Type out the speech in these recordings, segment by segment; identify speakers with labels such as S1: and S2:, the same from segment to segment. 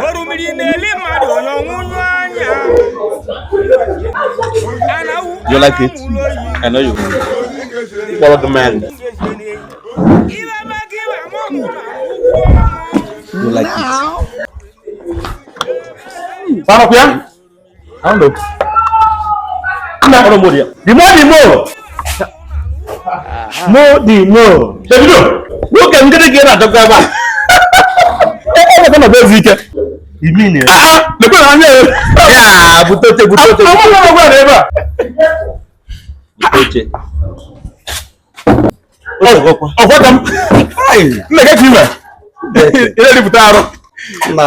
S1: Orumiri na-eli mmadụ onye ọnwụnyụ anya.
S2: You like it? I know you. Follow the man. You like it?
S3: Sanọkwa ya?
S2: I don't know. Nna ọrụ mụ dị ya. The more the more. More the more. Davido, nwoke m gịnị ka ị na-achọkwa ebe a?
S3: Ebe na ezi ike.
S2: You mean it?
S3: Ah, lekwe na anya ya.
S2: Ya, bute oche, bute oche.
S3: Àwọn ọmọ ọgbà rẹ ebe a.
S2: Bute oche. Oche ọkwa.
S3: Ọkwa ka m. Nna gị ka ime. Ị na-eripụta arụ.
S2: Na,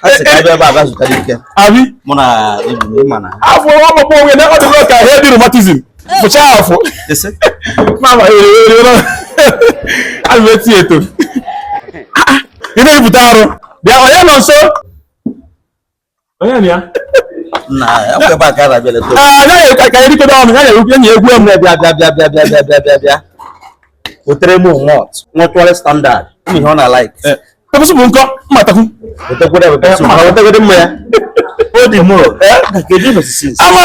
S2: a sị ka ebe a bịa zụtara ike.
S3: Abi.
S2: Mụ na enyi m ịma na.
S3: Afọ ọgbakpọ onwe na ọ dị ka heavy rheumatism. Fụchaa afọ.
S2: Ese?
S3: Mama ere ere ere. Ana m eti eto. Ị na-eripụta arụ. Bịa onye nọ nso. Onye nọ ya?
S2: Na, akwa ebe a ka a na-abịa leta.
S3: Ah, ya ya ka erikodo ọnụ, ya ya ya egwu m.
S2: Bịa bịa bịa bịa bịa bịa bịa bịa bịa bịa. Wetere m malt. Nwetụọrọ standard. Ụmụ ihe ọ na-like.
S3: Pepper soup nkọ, mma takwu.
S2: Wetekwere pepper soup. Ma wetegode mmanya. O dị mụ. Kedu ihe osisi?
S3: Ama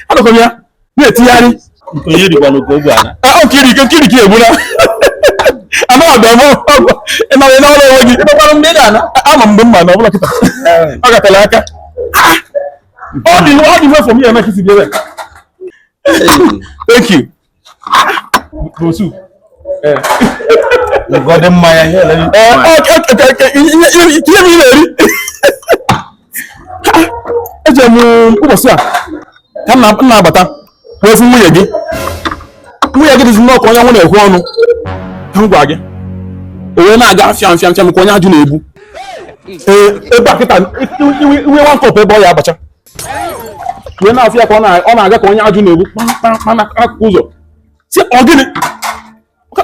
S3: anọkọ m ya na-etigharị.
S2: Nke onye dịkwa n'oke ogwe ala.
S3: Ah, okiriki okiriki egbula. Ama ọdọ m ị nọ n'ọrụ onwe gị.
S2: Ịgbakwara mgbe ị ga-ana.
S3: Ama mgbe mma na ọbụla kịta. Ọ gatara aka. Ọ dị mfe for me eme kisi bi ebe. Thank you. Pepper soup.
S2: Ngọdị mmanya ihe ele.
S3: Ee, ihe m ị na-eri. Eje m ụbọchị a ka m na-abata wee fụ nwunye gị. Nwunye gị dịzi nnọọ ka onye nwụ na-ekwe ọnụ. Ka m gwa gị. O wee na-aga fịam fịam fịam ka onye ajụ na-egbu. Ee, ebe a kịta iwe nwa kọpụ ebe ọ ya abacha. Wee na-afịa ka ọ na-aga ka onye ajụ na-egbu kpam n'akụkụ ụzọ. Si ọ gịnị?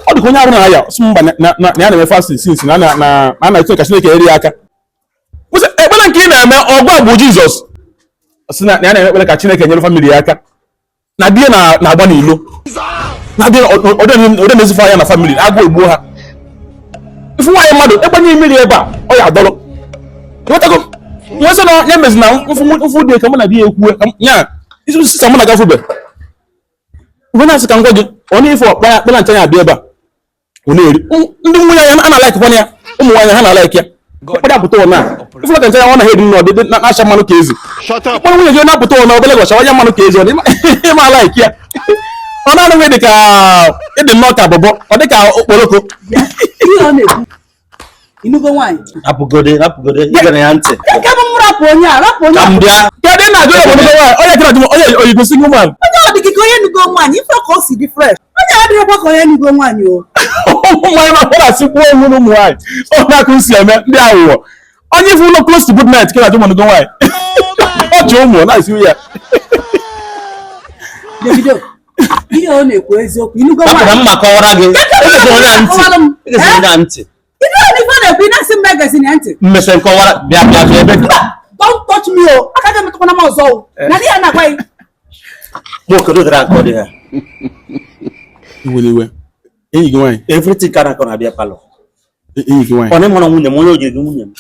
S3: Ọ dị ka onye arụ na-aya sị mba na ya na-eme fasting since na na na na-etinye ka Chineke eri ya aka. Kwụsị ekpere nke ị na-eme ọgụ a bụ Jizọs. Sị na ya na-eme ekpere ka Chineke nyere family ya aka. Na di ya na-agba n'ilo. Na di ya ọ na-ezife anya na family agụụ egbuo ha. Ifu nwaanyị mmadụ ịgbanye mmiri ebe a ọ ya adọrọ. Ịghọtago? Nwe sị na ya mezi na mfu dị ka mụ na di ya ekwue ya isi sisa mụ na gafube. Mgbe na-asị ka m gwa gị ọ na-efe ọkpa ya kpela ncha ya abịa ebe a ọ na-eri ndị nwunye ya a na-alaikikwana ya ụmụ nwaanyị ha na-alaiki ya ụfọdụ apụta ụna ifụla ka ncha ya ọ na-eri nne ọdịdị na-acha mmanụ ka ezi ịkpọrọ nwunye gị na-apụta ụna obele gọchawa ya mmanụ ka ezi ọ dị ịma alaiki ya ọ na-anụghị dị ka ịdị nnọọ ka abụbọ ọ dị ka okporoko.
S4: Ihe ọ na-ekwu. Inugo nwaanyị.
S2: Rapụgode, rapụgode, ị ya ntị.
S4: Nke bụ m rapụ onye a, rapụ onye
S2: Ka
S4: a.
S2: m bịa.
S3: Kedu ị na-ajụ ya bụ nwaanyị onye kere ajụ onye oyibo single man.
S4: Onye ọ dị gị ka onye nugo nwaanyị, ife ka o si dị fresh. Onye adịghịkwa ka onye nugo nwaanyị o.
S3: Ụmụ nwaanyị na-akpọ na-asịkwu onwe ụmụ nwaanyị ọ na-akụ si eme ndị aghụghọ onye ifu ụlọ close to good night kere ajụ mmanụgo nwaanyị ọ chị ụmụ na-esi ya.
S4: Davido, ihe ọ na-ekwu eziokwu, inugo
S2: Rapụ na
S4: nwaanyị.
S2: mma kọwara gị. Egezi onye a ntị.
S4: Kọwara m.
S2: Egezi onye a ntị.
S4: Ife ọ na ife ọ na-ekwu, ị na-asị m egezina ya ntị.
S2: Mmese nkọwara bịa bịa bịa ebe.
S4: Don't touch me o. Aka gị emetụkwana m ọzọ o. Na di ya na-agwa gị.
S2: Mụ okedo gara nke ọ dị ha.
S3: Iwe iwe enyi gị nwaanyị.
S2: Everything ka na-akọ na-abịa palọ.
S3: Enyi gị nwaanyị.
S2: Ọ na-ịmara nwunye m onye o jiri gị nwunye m.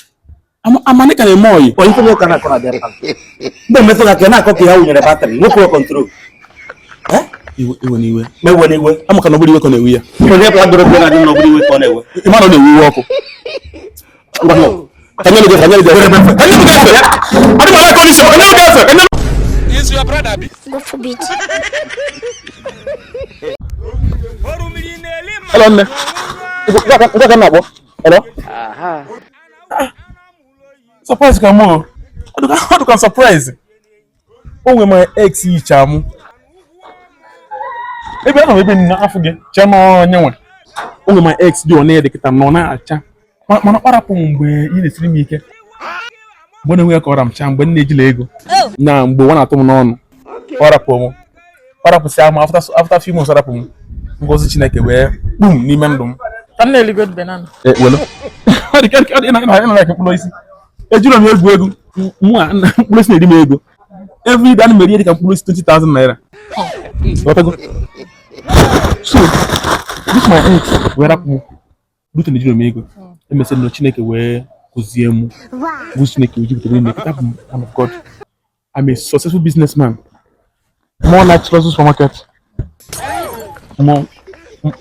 S3: Amanị ka na-eme ọyị.
S2: Onye ife nwoke na-akọ na-abịa palọ. Mgbe mmetụ ka na-akọ ka ya wụnyere batrị, nwoke nwe control.
S3: Iwe iwe iwe.
S2: Ma ewe n'iwe.
S3: Ama ka na ọ bụrụ iwe ka ọ na-ewe ya.
S2: Onye bụla doro bịa na dị n'ọbụrụ iwe ka ọ na-ewe.
S3: Ịma na ọ na-ewe iwe ọkụ. Ka nyere gị efe, ka nyere gị efe. Ka nyere gị efe. Adị m ala ka ọ n'isi, ka nyere gị efe. Ka nyere
S1: Is your brother bi?
S5: God forbid.
S3: Hello, nne. Ngwa ka m na-akpọ. Hello. Surprise ka mụ. Ọ dịka surprise. O nwere my ex yicha mụ. Ebe anọ m ebe nna afọ gị chee na onye nwe. O nwere my ex dị ọ na-ede kịta nọ na-acha. Mana ọ kparapụ m mgbe ị na-esiri m ike. Mgbe ọ na-enwe ka ọra m chaa mgbe m na-ejila ego. Na mgbe ọ na-atụ m n'ọnụ. Ọ rapụ m. Ọ rapụsịa m after few months ọ rapụ m. Ngozi Chineke wee kpum n'ime ndụ m.
S6: Ka m na-eligodu banana.
S3: Welu. Ọ dị ka ọ dị na na mkpụrụ osisi. Ejiro m egwu egwu. Mụ a mkpụrụ osisi na-eri m ego. Every day ana m eri ihe dị ka mkpụrụ osisi 20,000 naira. Ghọtago? So, this my ex wee rapụ m. Rute na ejiro m ego. Emesịrị na Chineke wee Akụzie m bụ Chineke ojupụtara ime kịta bụ man of God. I'm a successful businessman. More like Luxury supermarket. Mụ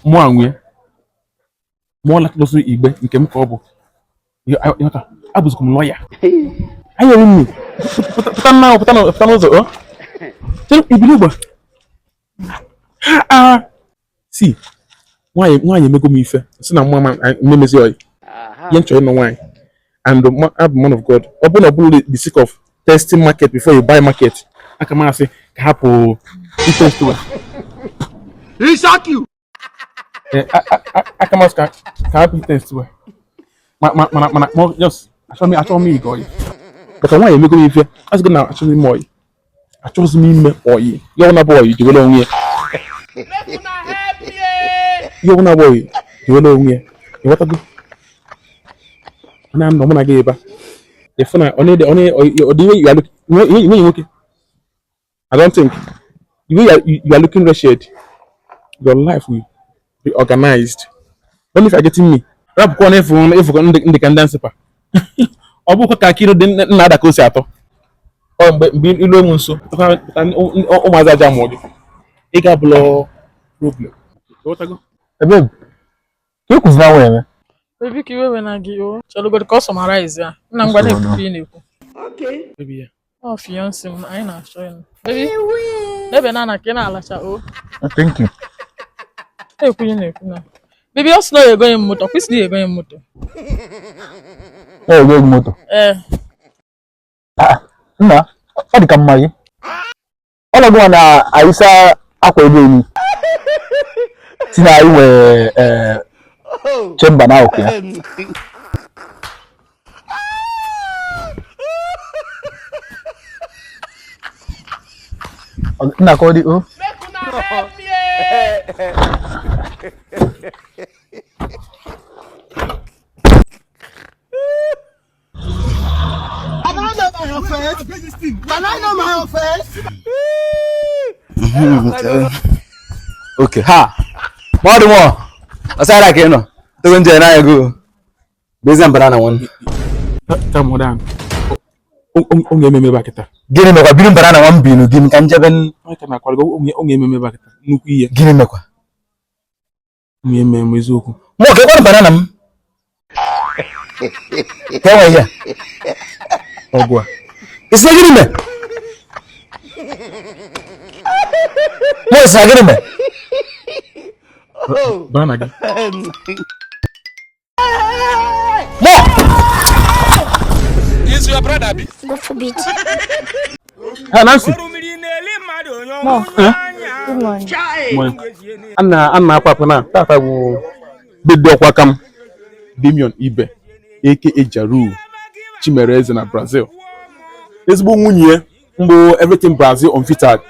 S3: mụ anwe. More like Luxury igbe nke m ka ọ bụ. Ịghọta, abụzikwa m lawyer. Anyị eri nri. Pụta na pụta pụta n'ụzọ ọ. Chere ibili ugbu a. Ha a. Si, nwaanyị nwaanyị emego m ife si na mma ma mmemezi ọyị. Ihe m chọrọ ịnụ nwaanyị. And abụ man of God. Ọ bụrụ na ọ bụrụ the sake of testing market before you buy market. Aka m asị ka hapụ itest wa. Aka m asị ka hapụ itest wa. Mana mana ma just achọghị m ịga ọyị. Maka nwaanyị emego m ife, asị gị na achọghị m ọyị. Achọghịzi m ime ọyị. Ya ọ na-abụ ọyị jiwere onwe ya. Ihe ọbụla bụ ọyị jiwere onwe ya. Ịghọtago? Ọ na-anọ mụ na gị ebe a. Ịfụ na ọ na-ede ọ na ọ dị you are looking nwenye nwoke. I don't think the way you are looking wretched, your life will be organized. Only if you are getting me. Rapụkwa na ịfụ ịfụ ndị ka ndị nsịpa. Ọ bụkwa ka akịrị dị nna ada ka o si atọ. Ọ mgbe mgbe ilu m nso pụta ụmụazị aja mụọ gị. Ị ga-abụlọ problem. Ịghọtago?
S5: Babe, ka ekwuzi na nwunye m.
S6: Baby, ka iwe we na gị o. Chelụgodu ka ọ summarize ya. Nna m gwa na-ekwu ị na-ekwu.
S3: Baby ya.
S6: Ọ fiancé m, anyị na-achọ ya. Baby, ebe na na ka ị na-alacha o.
S5: Thank you.
S6: Na-ekwu ị na-ekwu na. Baby, ọ sị na ọ ga-egonye m moto, kwụsị na ya egonye m moto.
S5: Ọ ego gị moto.
S6: Ee.
S5: Nna, ọ dị ka mma gị. Ọ nọgụ na ayịsa akwa ebe eni. Si na anyị nwee chamber na akụkụ ya. Nna ka ọ dị o.
S2: Okay, ha. Mmadụ mọ. Ọsara ka ị nọ. Togo nje na ego. Bezi banana one.
S3: Ta mụrụ ọ ga-ememe ebe a kịta.
S2: Gịnị mekwa biri banana nwa m binu gịnị ka njebe
S3: Ọ ka na-akwado ọ ga-ememe ebe a kịta. Nnukwu ihe.
S2: Gịnị mekwa?
S3: Ọ ga-eme m eziokwu.
S2: Mụ ka ekwanụ banana m. Ka enwe ihe.
S3: Ọgụ a.
S2: Isi na gịnị me? Mụ isi na gịnị me?
S3: Banana gị.
S2: Mụ!
S1: Is your brother bi?
S7: God forbid.
S3: Ha Nancy.
S1: Orumiri na-eli mmadụ onye ọnwụnyu anya.
S3: Ana ana akwa akwa na tata bụ birthday ọkwa aka m. Damian Ibe aka Jaru Chimereze na Brazil. Ezigbo nwunye ya mbụ everything Brazil unfiltered.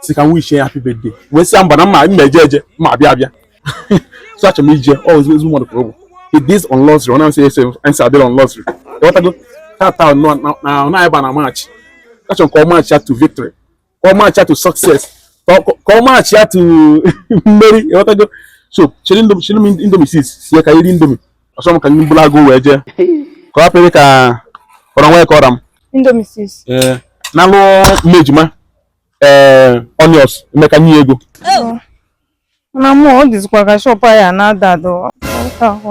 S3: Si ka m wish ya happy birthday. Wee sị ya mba na mma mma eje eje mma abịa abịa. So achọrọ m ije ọ ezigbo ezigbo mmadụ ka ọ bụ. It is on luxury. Ọ na-asị ese nsị adịrọ on luxury. Ịghọtago? Tata nọ na na na ebe a na March. Achọrọ m ka ọ march ya to victory. Ka ọ march ya to success. Ka ọ march ya to mmeri. Ịghọtago? So chiri indomie chiri m indomie sis sie ka iri indomie. Achọrọ m ka ndị bụla agụ wee jee. Ka ọ hapụ ịdị ka ọrọ nwa ya ka ọra m.
S8: Indomie sis.
S3: Ee, na-alụ mmejima ee onions emeka nye ego.
S8: Na mụ ọ dịzikwa ka shop anyị a na-ada ada.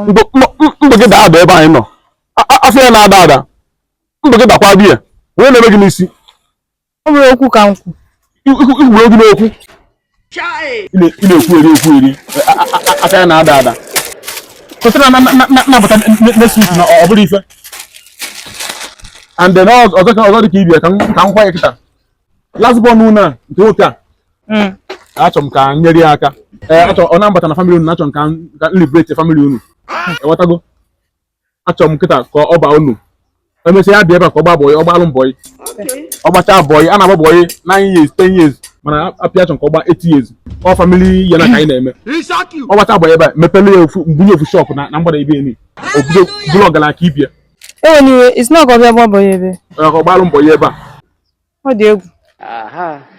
S3: Ndụ gị daa ada ebe anyị nọ. Afọ ya na-ada ada. Ndụ gị dakwa biya. Onye na-eme gị n'isi.
S8: Ọ bụrụ okwu ka m kwu.
S3: Ikwuru okwu n'okwu. Ị na-ekwu eri ekwu eri. Afọ ya na-ada ada. Kwụsị na na-abata next week na ọ bụrụ ife. And then ọzọ ka ọzọ dị ka ibia ka m kwa ya kịta. Last born unu a nke nwoke a. Achọrọ m ka m nyere ya aka. Ee, achọrọ ọ na-abata na family unu, achọrọ m ka m liberate family unu. Ịghọtago? Achọrọ m kịta ka ọ baa unu. Emesịa ya bịa ebe a ka ọ gbaa bọyị, ọ gbaalụ m bọyị. Ọ gbachaa bọyị, a na-agba bọyị 9 years, 10 years, mana apịa achọrọ m ka ọ gbaa 8 years. Ọ family ya na ka anyị na-eme. Ọ gbachaa bọyị ebe a, mepele ya ofu mbunye ofu shop na mgbada ebe eni. O bido bụrụ ọgaranya ka ibia.
S8: Ewe n'iwe, isi na ọ bịa gba bọyị ebe.
S3: Ọ ka ọ gbaalụ m bọyị ebe a.
S8: Ọ dị egwu.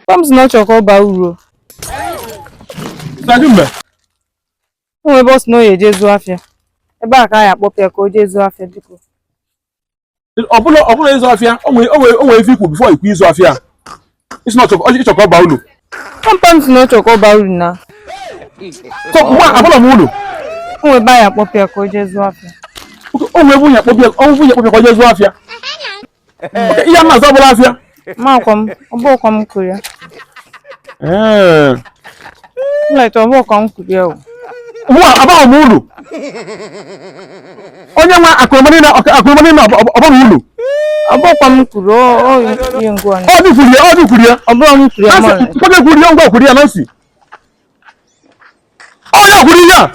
S8: Gwa m sị na ọ chọrọ ka ọ baa uru.
S3: Sị mgbe.
S8: O nwere ebe ọ sị na ọ ya eje zụọ afịa. Ebe a ka a ya akpọpụ ya ka o jee zụọ afịa biko.
S3: Ọ bụla ịzụ afịa, o nwere ife ikwu before ikwu ịzụ afịa. Isi na ịchọ ka ọ baa ulu.
S8: Papa m si na ọ chọrọ ka ọ baa uru na.
S3: So mgbe abụla m ulu.
S8: O nwere ebe anyị akpọpụ ya ka o jee zụọ afịa.
S3: O nwere nwunye akpọbịa, ọ nwunye akpọbịa ka ọ jee zụọ afịa. Okay, ihe a na-azụ ọbụla afịa.
S8: Ma akwa m, ọ bụghịkwa m kwuru ya.
S3: Ee.
S8: Nleta, ọ bụghịkwa m kwuru ya o.
S3: Mụ abaghị m ulu. Onye nwe akụrụma niile, akụrụma niile ọbara ulu.
S8: Ọ bụghịkwa m kwuru ọ ihe ngwa.
S3: Ọ dị kwuru ya, ọ dị kwuru ya.
S8: Ọ bụghị m kwuru ya.
S3: Nancy,
S8: Ma
S3: mkpọge kwuru ya, ngwa kwuru ya, Nancy. Onye kwuru ihe a?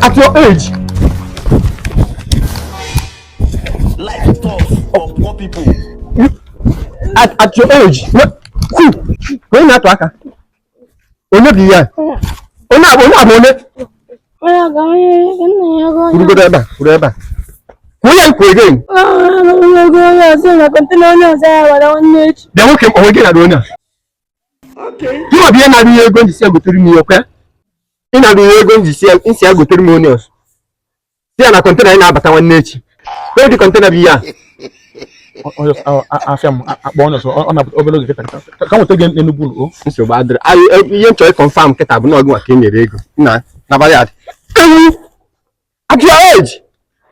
S3: At your age.
S7: Life tough for poor people.
S5: At your age, kwu onye na-atụ aka onye bụ ihe a, onye abụ, onye abụ, onye kwurugodo ebe a, kwuru ebe a, kwuo ya, nkwu again. Bịa nwoke m, onwe gị na onye a gị bụ ihe na-arụ ihe ego njisi ya gotere m ihe okwe ị na-arụ ihe ego njisi ya nsi ya gotere m onions, si ya na container anyị na-abata nwanne echi. Onye dị container bụ ihe a.
S3: Afịa m akpọ onye ọzọ, ọ na-apụta obere oge kịta ka nweta gị n'Enugwu o.
S5: Nsogbu adịrị anyị. Ihe m chọrọ ịconfirm kịta bụ na ọgụ maka e nyere ego nna n'abalị adị ewu. At your age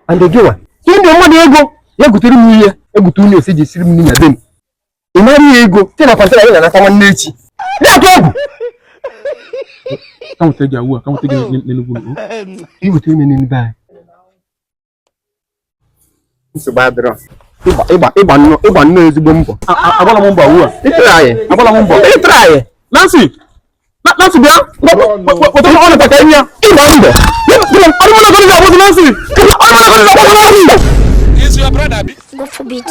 S5: and gị nwa ndị mmadụ ego ya gotere m ihe egote onye ose ji esiri m nri na be m, ị mara ihe ego site na container anyị na-anata nwanne echi na-atụ egwu.
S3: Ka nweta gị awụ a, ka nweta gị n'Enugwu o.
S5: Iweta ime n'ebe anyị, nsogbu adịrọ. Ịgba ịgba ịgba nnọọ, ịgba nnọọ ezigbo mbọ.
S3: Agbala m mbọ awụ a.
S5: Ịtụrụ anyị.
S3: Agbala m mbọ.
S5: Ịtụrụ anyị.
S3: Nancy, Nancy, bịa weta ọ na-akpa ka ihe ya.
S5: Ịgba mbọ.
S3: Ọdụmọdụ gị ga-agbụzị Nancy. Ọdụmọdụ gị ga-agbụzị Nancy.
S7: Is your brother?
S9: God forbid.